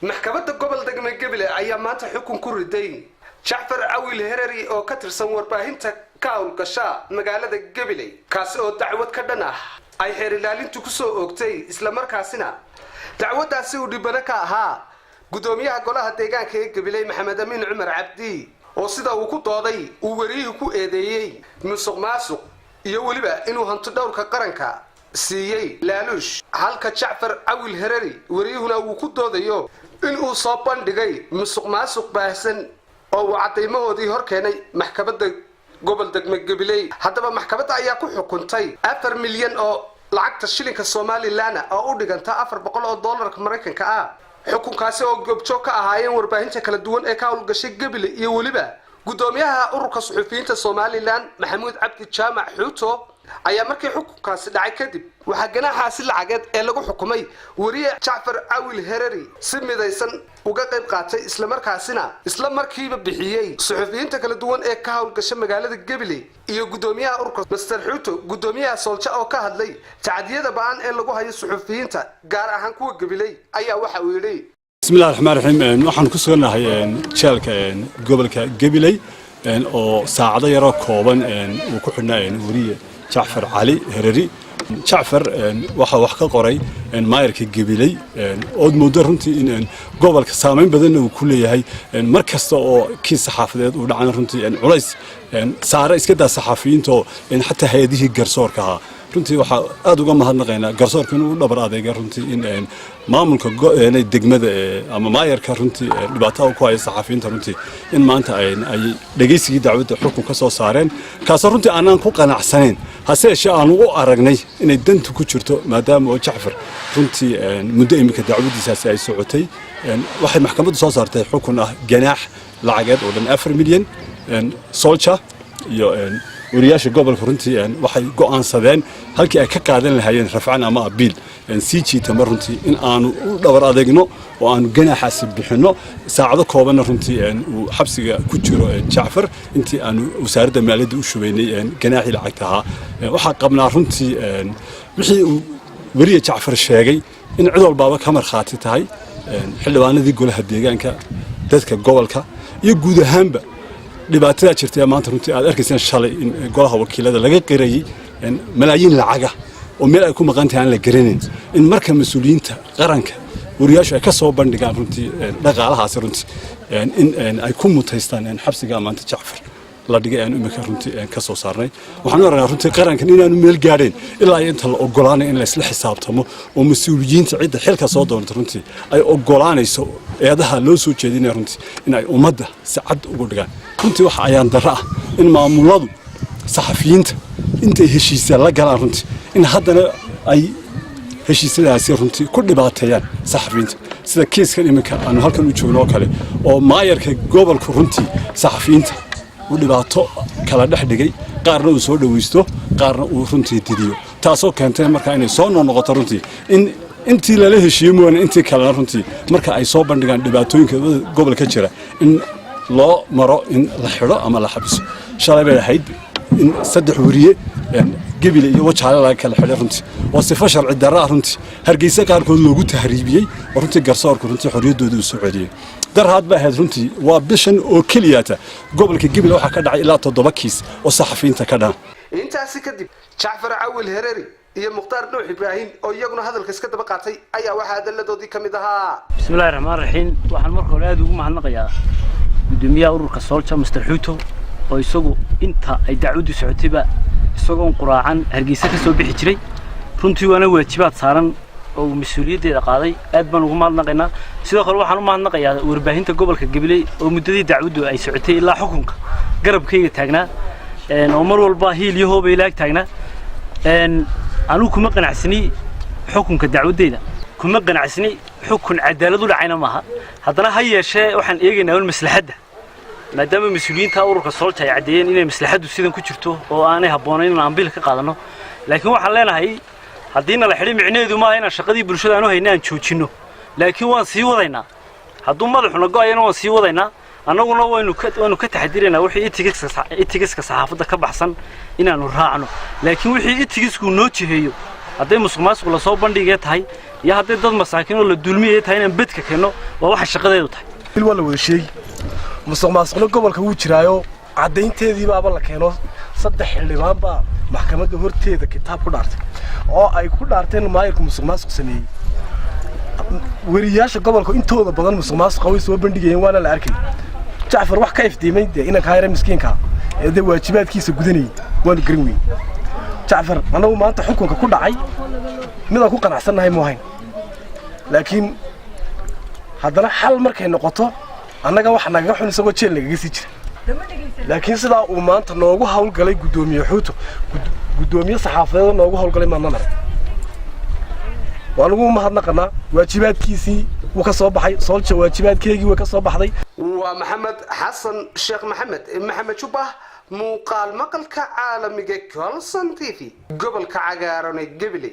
Maxkamadda gobol degme Gebile ayaa maanta xukun ku riday Jacfar Cawil Hereri oo ka tirsan warbaahinta ka howlgasha magaalada Gabiley, kaasi oo dacwad ka dhan ah ay xeer ilaalintu ku soo oogtay, islamarkaasina dacwaddaasi uu dhibano ka ahaa guddoomiyaha golaha deegaanka ee Gabiley, Maxamed Amiin Cumar Cabdi, oo sida uu ku dooday uu weriyihii ku eedeeyey musuq maasuq iyo weliba inuu hanti dhowrka qaranka siiyey laaluush, halka Jacfar Cawil Hereri weriyuhuna uu ku doodayo in uu soo bandhigay musuq maasuq baahsan oo uu caddaymahoodii hor keenay maxkamadda gobol degme Gabiley. Haddaba maxkamadda ayaa ku xukuntay 4 milyan oo lacagta shilinka Somalilan oo u dhiganta 400 oo doolarka Maraykanka ah. Xukunkaasi oo goobjoog ka ahaayeen warbaahinta kala duwan ee ka howlgashay Gebile iyo weliba guddoomiyaha ururka suxufiyiinta Somalilan, Maxamuud Cabdi Jaamac Xuuto, ayaa markii xukunkaasi dhacay kadib waxaa ganaaxaasi lacageed ee lagu xukumay weriye Jacfar Cawil Hereri si midaysan uga qayb qaatay, islamarkaasina isla markiiba bixiyey suxufiyiinta kala duwan ee ka howlgasha magaalada Gabiley iyo guddoomiyaha ururka, Mister Xuuto. Guddoomiyaha Soolja oo ka hadlay tacdiyada ba-an ee lagu hayo suxufiyiinta, gaar ahaan kuwa Gabiley, ayaa waxa uu yidhi: Bismillahi raxmaan raxiim. Waxaan ku sugannahay jeelka gobolka Gabiley oo saacado yaroo kooban uu ku xidhnaa weriye Jacfar Cali Hereri. Jacfar waxaa wax ka qoray maayarka Gabiley, ood mooddo runtii in gobolka saamayn badanna uu ku leeyahay. Mar kasta oo kiis saxaafadeed uu dhacana runtii culays saare iska daa saxaafiyiinto, xataa hay-adihii garsoorka ahaa. Runtii waxaa aad uga mahadnaqaynaa garsoorka inuu u dhabar adeega runtii in maamulka degmada ama maayarka runtii dhibaatada ku haya saxaafiyiinta, runtii in maanta ay dhegaysigii dacwadda xukun ka soo saareen, kaasoo runtii aanaan ku qanacsanayn, hase yeeshee aanu u aragnay inay dantu ku jirto, maadaama oo Jacfar runtii muddo iminka dacwaddiisaasi ay socotay. Waxay maxkamaddu soo saartay xukun ah ganaax lacageed oo dhan 4 milyan. Solja iyo wariyaasha gobolka runtii waxay go'aansadeen halkii ay ka qaadan lahaayeen rafcan ama abiil sii jiitama, runtii in aanu u dhabar adeegno oo aanu ganaaxaasi bixinno, saacado koobanna runtii uu xabsiga ku jiro Jacfar intii aanu wasaaradda maaliyadda u shubaynay ganaaxii lacagta ahaa. Waxaa qabnaa runtii wixii uu weriye Jacfar sheegay in cid walbaaba ka markhaati tahay, xildhibaanadii golaha deegaanka, dadka gobolka iyo guud ahaanba dhibaatadaa jirta ee maanta runtii aad arkayseen shalay in golaha wakiilada laga qirayey malaayiin lacaga oo meel ay ku maqan tahay aan la garanayn, in marka mas-uuliyiinta qaranka wariyaashu ay ka soo bandhigaan runtii dhaqaalahaasi, runtii in ay ku mutaystaan xabsiga maanta Jacfar la dhigay aanu imika runtii ka soo saarnay. Waxaan u aragnaa runtii qarankan inaanu meel gaadhayn ilaa iyo inta la ogolaanayo in laysla xisaabtamo oo mas-uuliyiinta cidda xilka soo doonta runtii ay ogolaanayso eedaha loo soo jeedinaya, runtii in ay ummadda si cad ugu dhigaan. Runtii waxa ayaan darro ah in maamuladu saxafiyiinta intay heshiisya la galaan runtii in haddana ay heshiisyadaasi runtii ku dhibaateeyaan saxafiyiinta, sida kiiskan iminka aanu halkan u joogno oo kale, oo maayarka gobolku runtii saxafiyiinta uu dhibaato kala dhex dhigay, qaarna uu soo dhawaysto, qaarna uu runtii didiyo, taasoo keentay markaa inay soo noqnoqoto runtii in intii lala heshiiye mooyaane intii kalena runtii marka ay soo bandhigaan dhibaatooyinka gobolka jira in loo maro in la xidho ama la xabiso. Shalay bay ahayd in saddex weriye Gebile iyo Wajaale laga kala xidhay runtii oo sifo sharci darro ah runtii Hargeysa qaarkood loogu tahriibiyey, oo runtii garsoorku runtii xorriyaddooda uu soo celiyey. Darhaad ba ahayd runtii. Waa bishan oo keliyata gobolka Gebile waxaa ka dhacay ilaa toddoba kiis oo saxafiyiinta ka dhana. Intaasi kadib Jacfar Cawil Hereri iyo Mukhtaar Nuux Ibraahim oo iyaguna hadalka iska daba qaatay ayaa waxaa hadalladoodii ka mid ahaa: Bismillahi raxmaan raxiim. Waxaan marka hore aada ugu mahadnaqayaa guddoomiyaha ururka Soolja, Mister Xuuto, oo isagu inta ay dacwaddu socotayba isagoon quraacan Hargeysa ka soo bixi jiray. Runtii waana waajibaad saaran oo uu mas-uuliyaddeeda qaaday, aad baan ugu mahadnaqaynaa. Sidoo kale waxaan u mahadnaqayaa warbaahinta gobolka Gabiley oo muddadii dacwaddu ay socotay ilaa xukunka garabkayga taagnaa, oo mar walba hiil iyo hooba ilaag taagnaa. Anigu kuma qanacsani xukunka dacwaddeyda, kuma qanacsani, xukun cadaalad u dhacayna maaha. Haddana ha yeeshee waxaan eegaynaa un maslaxadda, maadaama mas-uuliyiinta ururka Soolja ay caddeeyeen inay maslaxaddu sidan ku jirto oo aanay habboonayn inaan ambiil ka qaadanno. Laakiin waxaan leenahay, haddiina la xidhay micnaheedu maaha inaan shaqadii bulshada aanu hayna aan joojinno, laakiin waan sii wadaynaa. Hadduu madaxuna go'ayana waan sii wadaynaa. Annaguna waynu ka taxadiraynaa wixii ethics-ka saxaafadda ka baxsan inaanu raacno, laakiin wixii ethics-ku noo jiheeyo. Hadday musuq maasuq lasoo bandhigee tahay iyo hadday dad masaakiin oo la dulmiyaya tahay, inaan bedka keenno waa waxa shaqadeedu tahay. Waa la wada sheegi, musuq maasuqna gobolka wuu jiraayo, caddaynteedii baaba la keeno. Saddex xildhibaan baa maxkamadda horteeda kitaab ku dhaartay oo ay ku dhaarteen maayirku musuq maasuq sameeyey. Weriyaasha gobolka intooda badan musuq maasuqa way soo bandhigayeen, waana la arkay. Jacfar wax ka iftiimay dee inankaa yare miskiinkaa ee dee waajibaadkiisa gudanayay waanu garan weyn. Jacfar annagu maanta xukunka ku dhacay midaan ku qanacsannahay mu ahayn, laakiin haddana xal markay noqoto annaga waxa nagaga xun isagoo jeel nagaga sii jira. Laakiin sidaa uu maanta noogu hawlgalay guddoomiye Xuuto, guddoomiye saxaafadeed noogu hawlgalay maadnan arag. Waan ugu mahadnaqanaa, waajibaadkiisii wuu ka soo baxay. Soolja waajibaadkeygii way ka soo baxday. Waa Maxamed Xasan Sheekh Maxamed, Maxamed Jubah, muuqaal maqalka caalamiga Colson TV, gobolka cagaaran ee Gabiley.